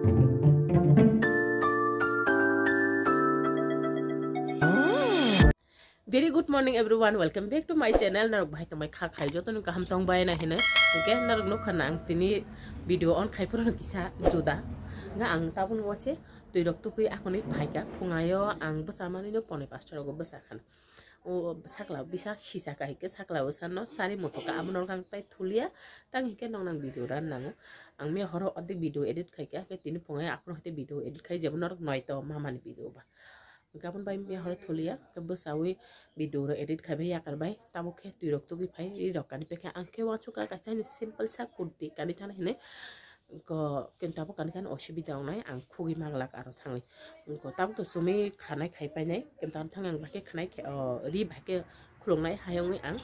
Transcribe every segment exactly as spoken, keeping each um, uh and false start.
Very good morning everyone, welcome back to my channel. Norok bahai tongbai kha khai, joto no kaham tongbai na hino. Hingke norok nukha na ang tini video on khai phuru no kisa juda. Nga ang tabuk no wase twi rok tubui akoni phaika phungayo ang bwsa manwi no pone pasta rogo bwsa khana. O sakla bisa sisa ka hike sakla bwsa no sari moto ka abo norok ang tai thulia tang hike nong nang video ran nango. Ang me horo odik video edit khaika ke tini phungayo aphuru hite video edit khai jebo norok noito mamani video ba. Gabon bai mia horo thulia, ke bwsawi video ro edit khai bai yakar bai, tabuk khe twi rok tugwi phai, ri rok kani pekhe ang khe wansuk ka kaisa ni simple sa kurti kani thani hini, ko ken tabuk kani kani osubida wngnai, ang khugwi manglak aro thangwi. Ko tabuk to chumui khanai khai painai, ken tabuk thang ang bahai khe khanai khe, o, ri bahai khe khuluknai, hayungwi ang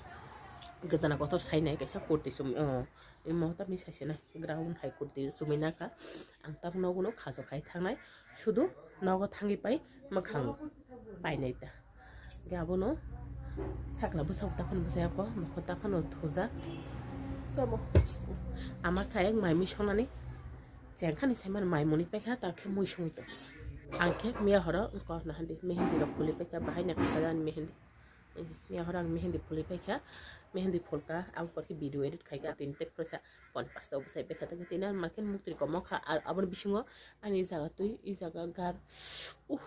gwdana kotor sainai kaisa kurti chumui, o, imo tamni saisinai, ground hai kurti chumui nakha, ang tabuk nogo no khajo khai thangnai. Sudu nogo thangwi pai mwkhang painai ta. Ge abono sakla bwsao taphano bwsai ako, mokol taphano thujak. Tamo ama kayang mai mui sonani. Chengkhani saiman mai muni paikha, ta khe mui songwi tong. Ang khe miya horo wngkor nahandi mehendi rok puli paikha, bahai na kisa jani mehendi. Miya horo ang mehendi phulwi paikha, mehendi phulka, ang porkhe video edit khaikha, tini tek phursa pon pasta bwsai paikha, tini ang mankhe muktwi komo kha, ar aboni bisingo ani jaga twi, i jaga gar, uh,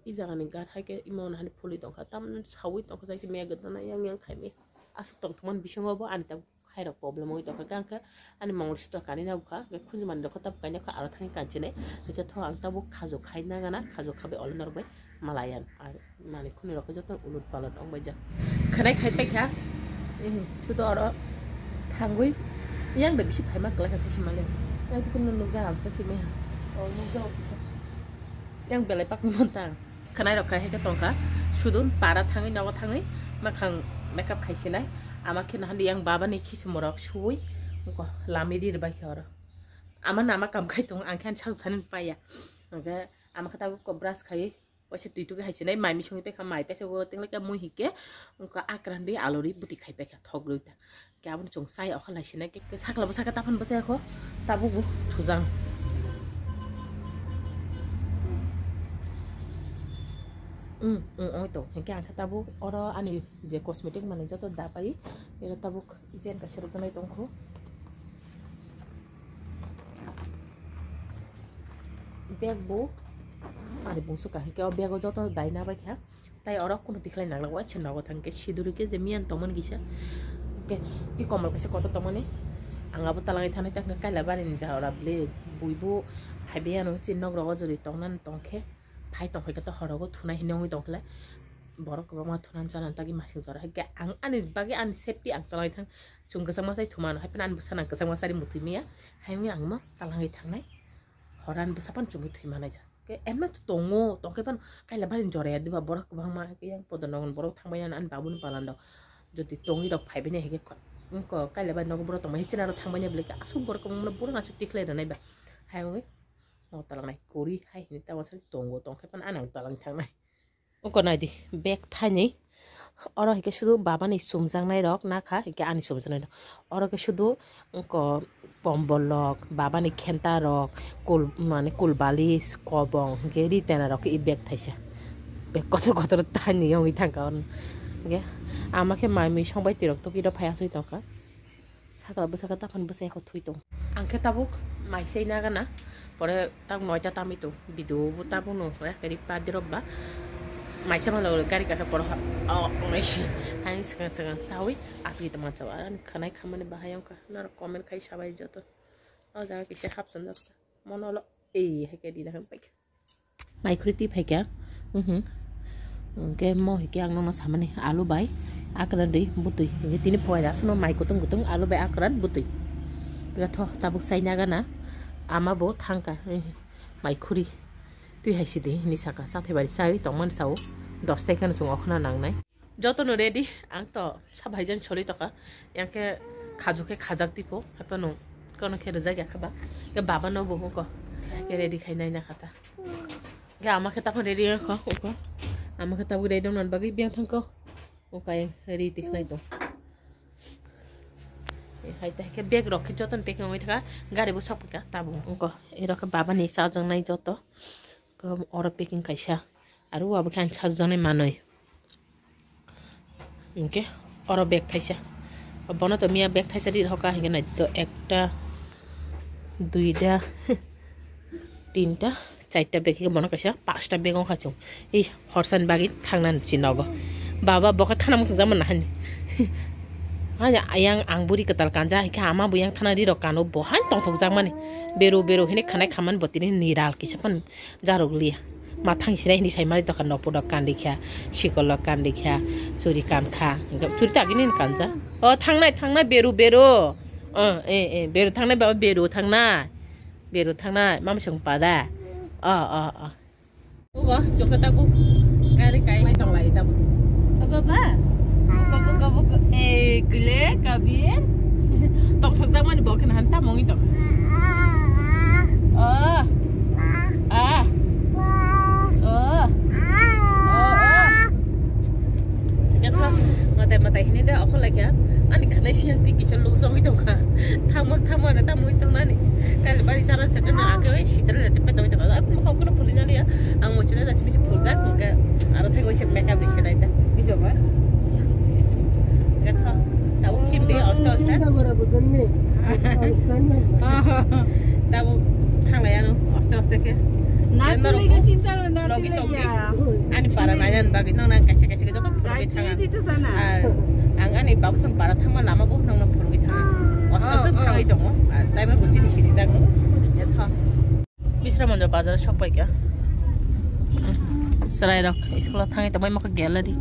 i jaga ni gar hai khe imo hani phulwi tongkha, tamni sawi tongkha, jai khe miya gwdana yang yang khaimi aswk tongthokmani bisingo bo ani tabuk khairok problem oi tongkha, hwnkhe ani mongol sutro kanina bwkha, hwnkhe khunjumani rokhe tabuk kainakha aro thangwi kanchinai, hwnkhe tho ang tabuk khajo khai nagana, khajo khabai olo norok bai malayan, ar manwi khuni rokhe joto ulut palat ongbaijak. Khwnai khai paikha, sudo oro thangwi yang da bisi phaima kwlai kha sasimale, yang tukun nukjak ang sasimai ha, o nukjak kisa yang belai pakni montang. Khwnai rok khai hai khe tongkha, sudun para thangwi nogo thangwi makhang makeup khai sinai. Ama khe nahandi yang baba ni khichimo rok suwi ko lami di rwbai khe oro. Ama nama kam khai tong, ang khe ani sajwk thani paiya. Hwnkhe ama khe tabuk ko brush khai waisa twi tugwi hai sinai, mai misongwi paikha, mai paisa go tenglai khe mui hikhe wngkha akran ri alori bwtwi khai paikha thok rwi ta. Khe aboni chwng chai okha lai sinai khe, khe sakla bwsa khe taphano bwsai kho, tabuk bo thujang. Mm, mm, oi to, hwnkhe ang khe tabuk oro ani je cosmetic manwi joto da pai, ero tabuk jen kaisa rwgwlai tongkho. Bag bo ani bungsu kahai khe o bag o joto dai na bai kha. Tai oro kunu tikhlai nangla waisa nogo thang khe siduri khe je miyan tongmani kisa. Hwnkhe i komal kaisa kotor tongmani. Ang abo talangwi thanai ta hwnkhe kaila bari ni jora bwlwi buibu phaibai ano chini nok rogo jori tongnani tongkhe phai tongkhe to horogo thunai hinwi wngwi tongkhe lai. Borok kwbangma thunan chana tagwi masing jora hwnkhe ang ani bagwi ani safety ang talangwi thang chwng kwchangma chai thumano hai phano ani bwsano ang kwchangma chari muthwi maya hai wngwi ang ma talangwi thangnai. Horo ani bwsa phano chumui thwi manai ja. Ke emno to tongo, tongkhe phano kaila bari joraya diba borok kwbangma ke yang podo nogon borok thangbai nani ani babuni palando. Jodi tongwi rok phaibai nai hwnkhe ko, wngko kaila bari nogo borok tongmani hwnkhe chwla rok thangbai nai bwlai khe aswk borok kwbangma borok aswk tikhlai rwnai ba. Hai wngwi o talangnai kori hai hwnwi tabuk tongo, tongkhe phano ani ang talang thangnai. Wngko naidi bag thaini. Oro hwnkhe sudu babani sumjaknai rok nakha, hwnkhe ani sumjaknai rok. Oro khe sudu wngko kombol rok, babani khenta rok, kul, mane kul balis, kobong, hwnkhe ri tena rok khe i bag thaisa. Bag kotor kotor thaini wngwi thangkha oro. Hwnkhe ama khe mai mui songbai twi rok tokiro phai aswk tongkha. Sakla bwsakhe taphano bwsai kho thwi tong. Ang khe tabuk mai sei nagana. Pore tabuk noita tamwi tong. Video bo tabuk no ya kari pa dirok ba. Mai sama lo gari kaka poro ha. O nai si. Hani swkang swkang chawi aswk tongma chawi. Ani khwnai khamani bahai wngkha. Norok comment khai sabai joto. O jaga kisa hapsonjak. Mono lo. Ei hai khe di na khe pai khe. Mai khuri twi phaikha. Mhm. Hwnkhe mo hwnkhe ang nono samani alu bai akran ri bwtwi. Hwnkhe tini phuaini aswkno mai kutung kutung alu bai akran bwtwi. Hwnkhe tho tabuk chaina gana ama bo thangkha. Mhm. Mai khuri twi hai sidi hini saka chathai bari chai tongmani sao. Dos tai kheno chwng okhna nangnai. Jotono ready, ang to sab hai jan choli toka. Yang khe khaju khe khajak tipo, haipano kono khe rwjak ya kha ba. Ke baba no bo ko. Ke ready khai nai na khata. Ke ama khe tapo ready ya kho, ko. Ama khe tapo ready non bagi biang thang ko. O kai ready khlai to. Hai ta ke bag rok khe joto packing oi thaka, gari bo sok ka tabuk. Ko ero khe baba ni chajaknai joto. Ko oro packing kaisa. Aro abo khe ang chajaknai manwi. Hinkhe oro bag thaisa. Bono to miya bag thaisa ri hoka hinkhe nai to ekta, duida, tinta, charta bag hinkhe bono kaisa pasta bag wngkha chwng. Ei horsani bagwi thangnani si nogo. Baba bo khe thana muchungjakma nahani. Hanya ayang ang buri kwtal kanja hinkhe ama bo yang thana ri rok kano bo han tongthokjakmani. Beru beru hini khanai khamani bo tini niral kisa pan. Jarok liya. Ma thang sinai hini sai mari tokha nokpo dok kandi kha, sikol dok kandi kha, churi kan kha. Churi ta agini kan ja. O thangnai, thangnai, beru, beru. O, e, e, beru thangnai, baba, beru thangnai. Beru thangnai, mama song pada. O, o, o. Ugo, joko tabu. Gari kai mai tong lai tabu. Apa, ba? Buka, buka, buka. Eh, gule, kabir. Tokthokjakmani bo kheno han tamo wngwi tong. Ah. Ah. Oh. Oh, oh. Matai matai hini da okho laikha. Ani khanai siyang ti kisa luk songwi tongkha. Thamo thamo na tamo wngwi tongnani. Kaile bari chana chakna ake oi sitra le tepe dong tongkha. Ap mo khokno phuli naliya. Ang mo chuna das misi phul jak hingke. Aro thai oise makeup ri sinai ta. Ito ba? Gatha. Tabo khim de osta osta. Tabo thanglai ano osta osta ke. Na tuli ke sinta na tuli ya. Ani para na yan bagi no nang kaisa kaisa joto phurwi thanga. Ar ang ani babu song para thangma lama bo nang no phurwi thanga. Osta osta thangwi tongo. Ar driver bo chini sini jak no. Gatha. Bisra Manjak bazar o sok pai kha. Chwrai rok school o thangwi tongmani mokhe gallery.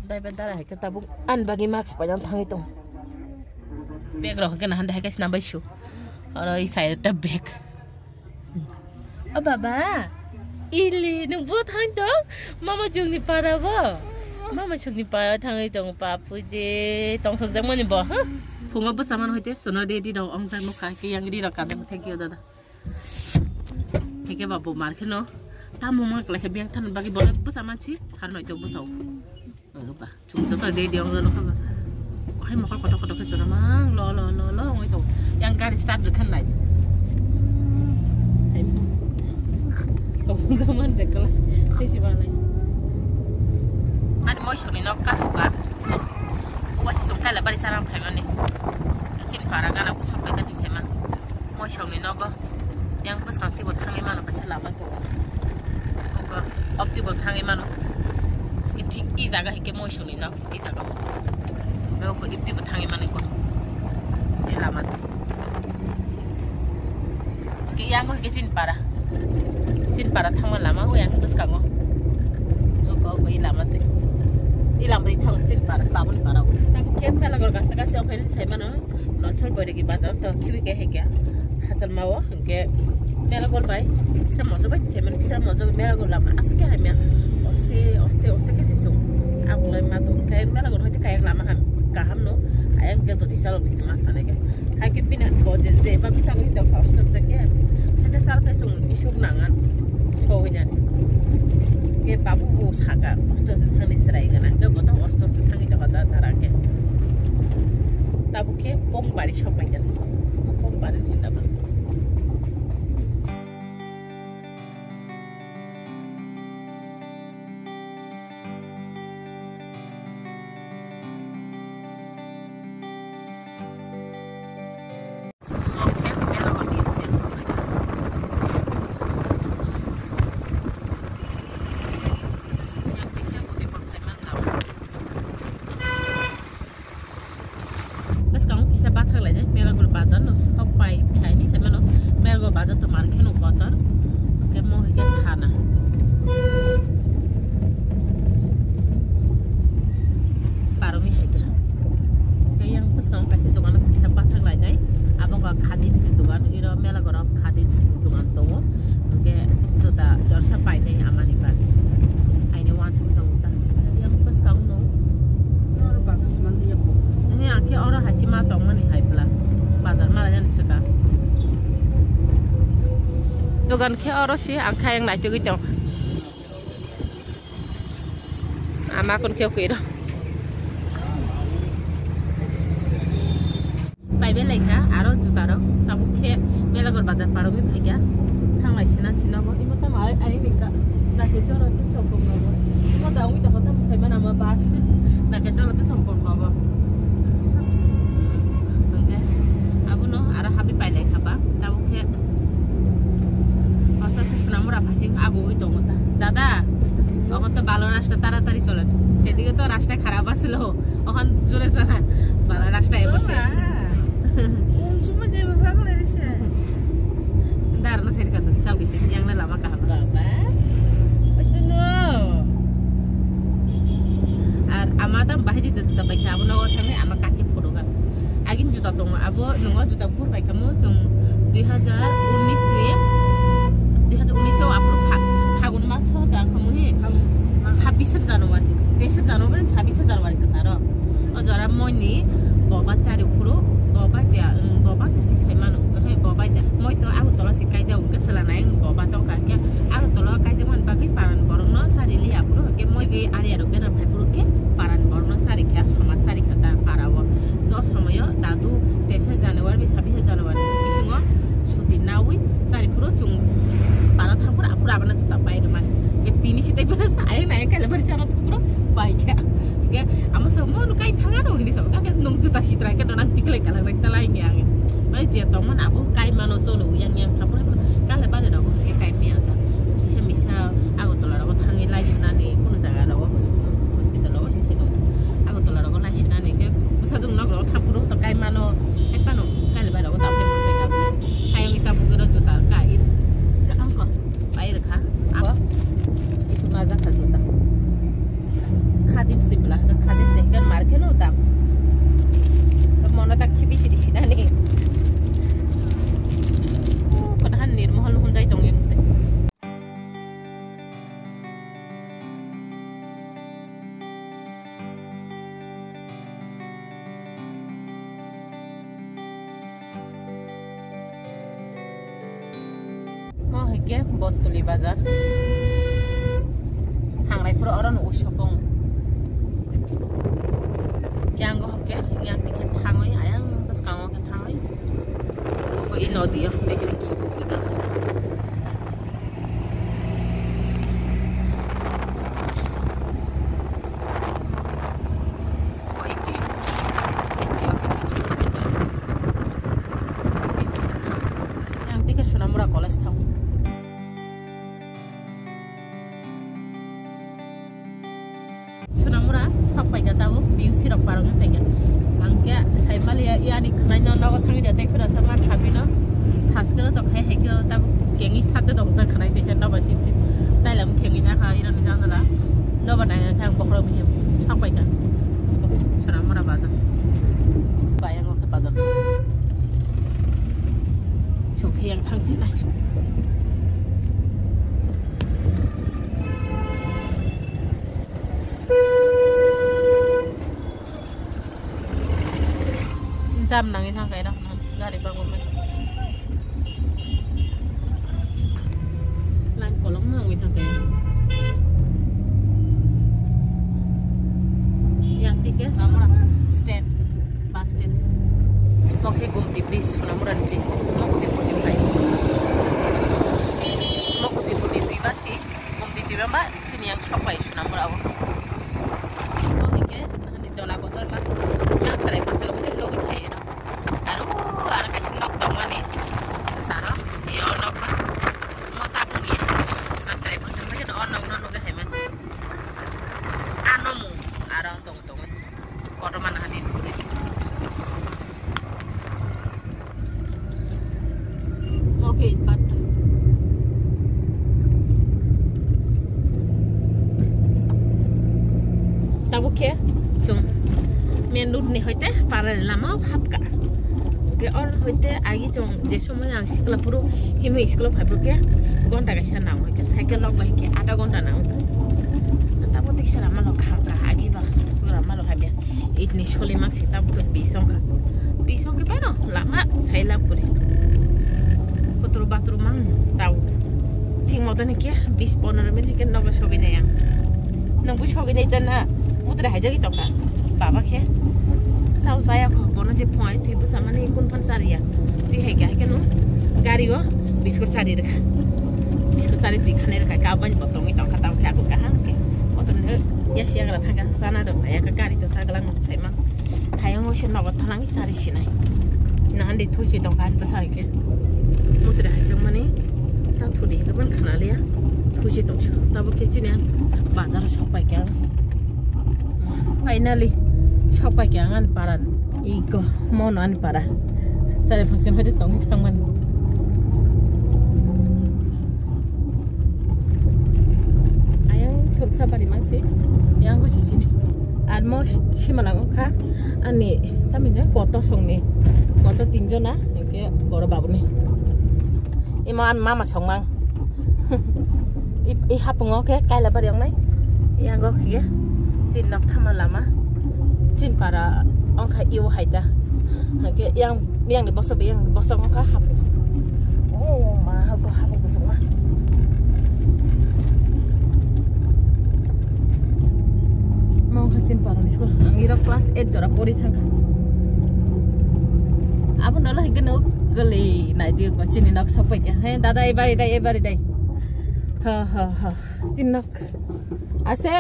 Dai bai dara hai khe tabuk ani bagwi mask paina thangwi tong. Bag rok hwnkhe nahan dai hai khe swnam bai su. Oro i side ta bag. O baba, ili nung bo thang tong? Mama jungni para bo? Mama jungni para thangwi tong papu de, tong sok jak mani bo, ha? Phungo bwsa man hoite sono ready rok ong jak nukha, ke yang ri rok kadang, thank you dada. Theke ba bo mar kheno, tamo ma kla khe biang than bagi bo bwsa man si, har noi to bwsa. Ba, chung joto ready ong jono khaba. Hai mokol kotor kotor khe chuna mang, lo, lo, lo, lo, ongoi tong. Yang gari start rwkhan nai. Hai. Tong jaman de kala. Sisi ba nai. Ani moi soni nok kasuka. Uwa si song kala bari saram phai mani. Chin para gana ku sok bai kani sai man. Moisongni nogo yang bwskang twibo thangwi mano kaisa lama tongo. Nogo optibo thangwi mano. I thik i jaga hikhe moisongni nok i jaga. Nogo optibo thangwi mano ko. I lama to. Ke yango hikhe chini para. Chini para thangma lama o yang bwskango. Nogo i lama twi. I lama twi thang chini para, babuni para o. Tamo khe mela gor gasa gasi ophai sai mano. Nolsol boiregi bazar to khibi ke hekya. Hasal mao hingke mela gol bai. Bisra mojo bai se man bisra mojo mela gol lama asuk ke hamya. Oste, oste, oste ke sisung. Agulai ma tong kai mela gol hoite kai lama ham kaham no. Ayang ke to disalo ma sane ke. Hai ke bina boje je ba bisa bai to oste oste ke. Hete sal ke sung isuk nangan. Sowinani. Ke babu bo saka oste oste thangni serai gana. Ke botong oste oste thangni to kata tara ke. Tabuk khe Pongbari sok pai kha. Pongbari ni hinda ba. Bwskango kisa bathang lainai, Melagor bazar no sok pai khaini se mano, Melagor bazar to mar kheno kotor, hwnkhe mo hwnkhe thana. Baroni hai khe. Hwnkhe yang bwskango kaisa dogan kisa bathang lainai, abo wngkha khadim ni dogan, iro Melagor khadim ni dogan tongo, hwnkhe juta jorsa painai amani bagwi. Aini wansugwi tongo ta. Yang bwskango no. Oro bazar se manjak ya. He, ang khe oro hai se ma tongmani hai bwla. Bazar mala jani swka. Dogan khe oro se, ang khe ayang naitugwi tong. Ama kun khe kwiro. Kha, aro juta rok, tabuk khe Melagar bazar parogwi phaikha. Thanglai sina sina bo, imo tamo ai, ai ni ka, na khe jora tu chopong na bo. Imo da ungwi tokha tamo sai mana ma bus. Na khe jora tu chopong na bo. Hwnkhe, abono aro habi pailai kha ba, tabuk khe. Hostel se Sonamura phaising abo wi tongo ta. Dada, obo to balo rasta taratari chole. Edige to rasta kharap asilo. Ohan jore sana. Bala rasta ebo se. Bawa. Kung suma jai baba ko lari se. Dar na seri katu sabi yang na lama kaham. Baba. Betul no. Ar ama tam bahai jita jita bai kha abo no thangni ama kaki photo ga. Agin juta tongo abo nongo juta. Phur bai kamo chwng dui hajar unis ni, dui hajar unis o aphuru pha-, Phagun mas o da kamo hi, Phagun mas. Sabis January, teis January, sabis January kwcharo. O jora moini boba chari phuru, boba dia, um, boba ni sai mano, he boba dia. Moi to Agartala si kaijak hwnkhe chwla nai, um, boba to ka khe Agartala kaijak man bagwi paran borok no chari li aphuru hwnkhe moi ge ari arok bena phai phuru khe paran borok no chari khe, somaj chari khe ta para o. Do somoyo dadu teis January, sabis January bisingo suti nawi chari phuru chwng para thang phuru aphuru abana juta pai rwmani. Ke tini si tei phuru sa ayang nai kale bari chana thang phuru pai khe. Ke amo sa mo nu kai thanga no hini sa ka ke nung juta sitra ke nang tiklai kala nang talai nge ang. Mai je tong man abo kai mano cholo yang yang thang phuru kale bari rok ke kai mi ata. Misa misa Agartala rok thangwi lai sunani kunu jaga rok hospital, hospital rok. Agartala rogo lai sinani ke bwsajwk nok rogo thang phuru to kai mano, hai phano kali bai rogo tamo bwsai ka. Hai wngwi tabuk oro juta ka ir. Ka ang ko bai rwkha. Ang ko isuk na jak kha juta. Khadim sini bela, khadim sini kan mar kheno tam. Ka mono tak khibi sidi sinani. Ko tahan nirmohol hon jai tong em te. Mo hai khe Botoli bazar. Hanglai phuru oro no usopong. Yang go hai khe, yang tikhe thangwi, ayang bwskango khe thangwi. Bo i nodi o, begini khibu. Yang tiga Sonamura College tau. Sonamura sok paikha tabuk B U C rok parok wng paikha. Ang khe sai maliya yani khwnai no nogo thangwi da tei phira sama thabi no thaske to khai hai khe tabuk kengi sate dok ta khwnai teisa nobar sip sip. Tailam khengi na kha ira ni jandala nobar nai kha ang bokhorok bihim sok paikha. Sonamura bazar. Bayang khe bazar. Chokhe yang thangsinai. Jam nangwi thangkha eno gari bagwi mani. Line kolokma wngwi thangkha. Yang ticket Sonamura stand, bus stand. Mokhe Gumti bridge, Sonamura ni bridge. Mokhe Gumti bridge. Mokhe Gumti bridge. Gumti twi ba chini yang sok pai Sonamura o. Bo hingke hani jola kotor ma yang serai pangselo kete logi thai eno. Aro aro kaisa nok tongmani saro e o nok ma mota buni yang serai pangselo kete o nok no nogi hai ma. Ano mu aro tong tong. Kotorma nahani. Oke, itpat. Tabuk khe chwng main road ni hoite parallel lama o hapkha. Hwnkhe or hoite agi chwng je somoy ang sikla phuru himwi school o phai phuru khe gonta kaisa nango, hwnkhe cycle rok bai khe adha gonta nango. Tabuk tiksa lama rok khamkha agi ba chugra ma rok hamya. Itni soli mang si tabuk to bisong kha. Bisong khe paino lama sai lab kuri. Kotoro bathroom mang tau. Thik moto ni khe bis pondro minute khe nogo sogwi nai ang. Nwng bo sogwi nai ta na? Mutre haijagwi tongkha. Baba khe. Sao saya kho bono je phone twi bwsa mani kun phan Ariya, twi hai khe, hai khe no gari o biskut chari rwkha. Biskut chari twi khanai rwkha, ka bani bo tongwi tongkha, tamo khe ako kaham khe. Kotor no ya siya gra thangkha, sana rwkha, ya ka gari to saglang no sai ma. Hayung o se nogo thanang chari sinai. Na hande thuchi tongkha, han bwsa hai khe. Mutre hai jong mani, ta thudi khe ban khana liya. Thuchi tong su, tabo khe chini bazar sok pai khe. Finally, sok pai khe ang ani para. Iko, mono ani para. Sare function hoite tong thangmani. Ayang thursa bari mangsi, yang ko sisini. Ar mo simalang kha, ani tamine koto songni, koto tinjona, ke boro babuni. Imo an mama songmang. I, i hapungo khe kaila bari wngnai. Yango khe chin nok thama lama. Chin para ongkha iu haita. Hake yang, yang ni bosok, yang ni bosok ongkha hapung. Oh, ma, ko hapung bosok ma. Mo ongkha chin para ni school. Ang iro class eight jora pori thangkha. Abo nolo higeno gele nai di ko chini nok sok pai kha. He, dada, e bari dai, e bari dai. Ha, ha, ha. Chin nok. Ase,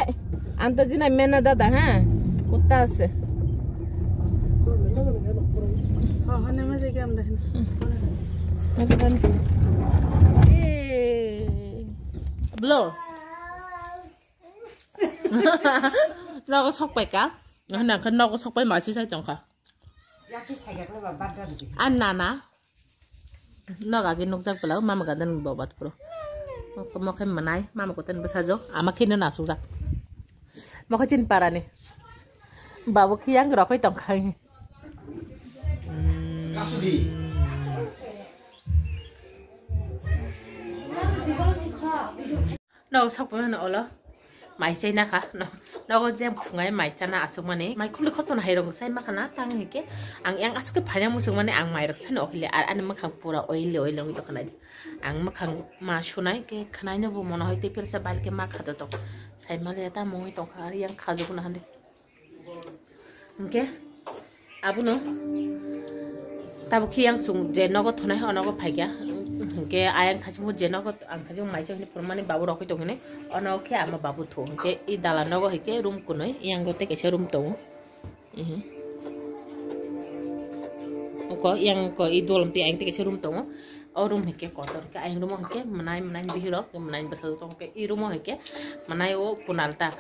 anto jina mena dada, ha? Kutta ase. Mati ban. Eh. Blo. Nogo sok pai ka? Hana khe nogo sok pai ma si sai tong kha. An nana. Nog agi nukjak bwla, mama gadan bobat pro. Mokhe mwnai, mama kotan bwsajwk, ama kheno nasukjak. Mokhe chin parani. Babu khiyang rokoi tongkhai. Kasudi. No, sok phano olo. Mai chai na kha. No, nogo je phungai mai chana asuk mani. Mai khumde khotona hai rong sai ma khana tang hike. Ang yang asuk ke phanya musuk mani ang mai rok sani okile ar ani makhang pura oile oile ongwi tokha nai. Ang makhang ma sunai ke khanai no bo mono hoi te pirsa bal ke ma khado tok. Sai mali ta mungwi tokha ar yang khajuk na hande. Hingke abono tabuk khe yang chwng je nogo thonai, o nogo phaikha. Hingke ayang thachimung je nogo ang thachimung maisa hwnwi phunukmani babu rokoi tongmani, o nogo khe ama babu thu. Hingke i dala nogo hingke room kwnwi, yango tei kaisa room tongo. Oko yang ko i dolom tei ayang tei kaisa room tongo. O room hingke kotor khe, ayang room o hingke mwnai, mwnai bihirok, mwnai bwsajwk tong khe, i room o hingke mwnai o kunal ta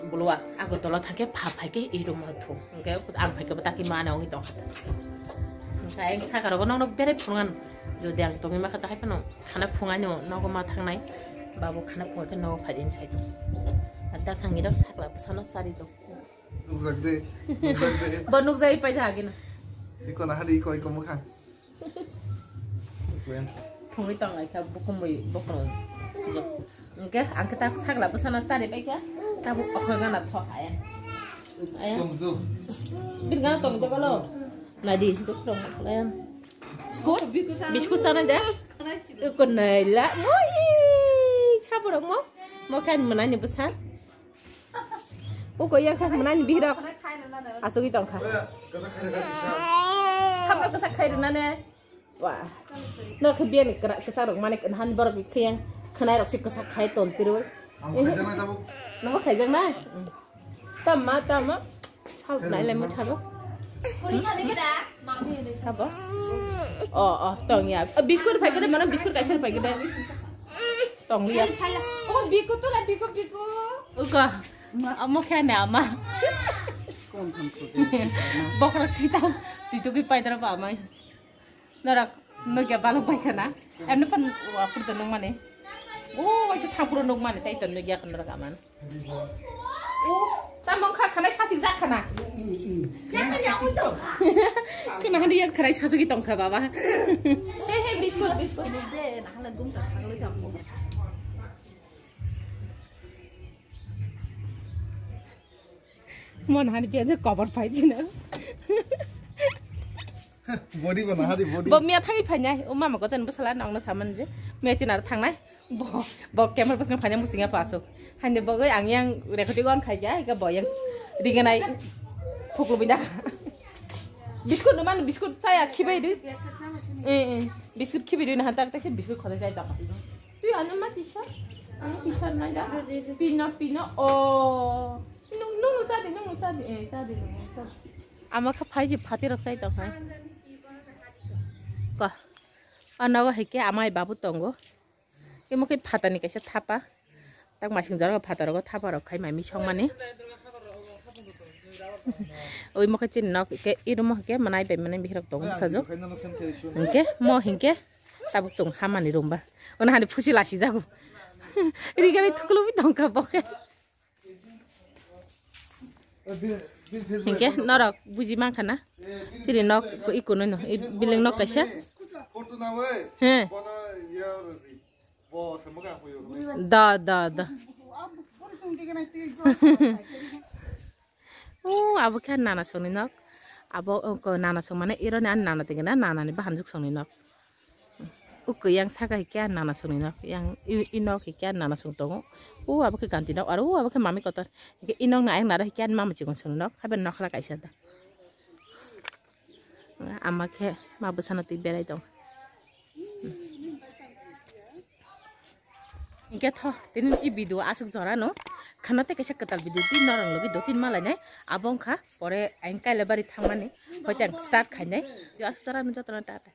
bulwa, Agartala thangkhe pha phaikhe i room o thu. Hingke ang phaikhe bo taki mane ongwi tong kha. Hingke ayang saka rogo nokno berai phunuknani. Jodi ang tongwi makha, tahai phano khana phungai no nogo ma thangnai. Babu khana phungai khe nogo phai di sai tong. Ada khangi rok sakla bwsano sari tong. Nukjak de, nukjak de. Bo nukjai paisa hagino. Iko na hadi, iko, iko mukhang. Thungwi tong lai kha bukumui bukhung. Hingke ang khe tak sakla bwsano chari pai kha. Tabuk okhorgana thok aya. Aya. Tong du. Bir gana tong de galo. Nadi, duk rong layan. Biskut? Biskut sana de? Iko naila. Moi. Saborok mo. Mo khan mwnani bwsa. Uko yang khak mwnani bihirok. Asugwi tongkha. Samno kwchak khai rwnane. Wah. No khe biyani kwchak rok mani hani borok khiyang khwnai rok se kwchak khai ton tirwi. Namo khaijaknai? Tamma, tamma. Sal nai lai mo thabo. Thabo. Oh, oh, tong ya. Biskut pai kede mana biskut kaisa pai kede. Tong ya. Oh, biku tu lah, biku, biku. Uka. Amo khe ne ama. Bokrak sitang. Titugwi paidra ba amai. Norak nugya balok bai khana. Emne pan wa purda nung mane. O waisa thapuro nung mane tai ton nugya kan norak aman. O tamong kha khanai sasik jak khana. Khana handi yak khanai sasuk tong kha baba. He he biskut biskut. Mon hani piya je cover pai jina. Body bana hadi body. Bo miya thangi phainai, o mama koten bwsala nongno saman je. Miya chinar thangnai. Bo, bo camera bwskango phainai musinga pasuk. Hani bo goi ang yang recording on khai ja, ga bo yang riganai thuklu bina. Biskut no man, biskut chaya khibai di. Eh, eh. Biskut khibai di na tak tak biskut khode chai tak. Tui ano ma tisa. Ano tisa na da. Pino, pino. Oh. Nung, nung, ta di, nung, ta di. Eh, ta di, nung, ta di. Ama kha phai ji phati rok chai tong hai. Ko. Ano hike amai babu tongo. Imo khe phatani kaisa thapa. Tak masing jora phataro thapa rok khai mami songmani. Oi mo khe chini nok ke irumo ke manai bai manai bihirok tongo sajok. Hingke mo hingke tabuk chong hamani room ba. Ona hani phusi lasi jago. Rigari thuklubi tongka boke. Hingke norok buji mankha na? Chini nok iko no, i building nok kaisa. He. Da, da, da. O, abo khe nana songni nok. Abo, o, ko nana song mane ironi ani nana tingena, nana ni bahan juk songni nok. Uku yang saka hikya nana songni nok, yang i, i nok hikya nana song tongo. O abo khe ganti nok, aro o abo khe mami kotor. Hikhe i nok na ayang naro hikya mama chikon songni nok, haiba nokla kaisa da. Ama khe ma bwsano twi berai tong. Hingke tho, tini i video asuk jora no. Khana te kaisa kwtal video tin norong logi do tin malai nai. Abo wngkha pore ang Kailabari thangmani. Hoite ang start khainai. Video asuk jora no jotono tata.